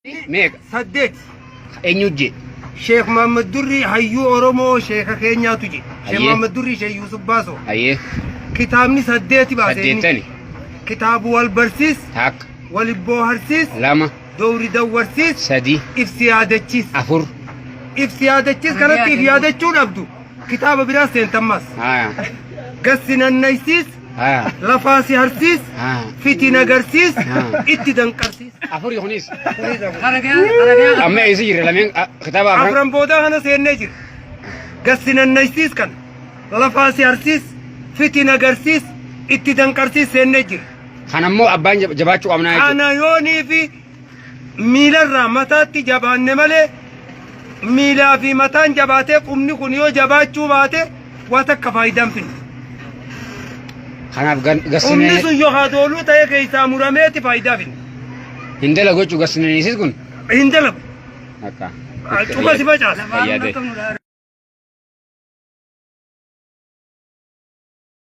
Meeqa? 8. Eenyu jee? Sheekh Muhammad Durrii hayyuu Oromoo sheeka keenyaatu je. Sheekh Hayyee. Muhammad Durrii Sheekh Yuusuf Baasoo. Hayyee. Kitaabni saddeeti baase inni. Saddeettani. Kitaabu wal barsiis, Takka. wal booharsiis, 2. dowri dawwarsiis, 3. ibsi yaadachiis. 4. Ibsi yaadachiis kanatti if yaadachuu dhabdu. Kitaaba biraa seentammas. Haa. Gassi nannaysiis, Haa. lafaa si harsiis, Haa. fiti nagarsiis, Haa. itti danqarsiis. Afuri kunis. Kunis afur. Amma eessa jirra lameen kitaaba afran. Afran boodaa kana seennee jira. Gassi nannaysiis kana. Lafaa si harsiis, fiti nagarsiis, itti danqarsiis seennee jira. Kan ammoo abbaan jabaachuu qabnaa jechuudha. Kana yoonii fi miilarraa mataatti jabaanne malee miilaa fi mataan jabaatee qubni kun yoo jabaachuu baate waa takka faayidaan finne. Kanaaf Qubni gassinee sun yoo hadooluu ta'e keessaa murameeti faayidaa finne. hin dalagu jechuudha gassineenis kun. Hin dalagu. Akka. Cufa si facaasa. Fayyaa ta'e.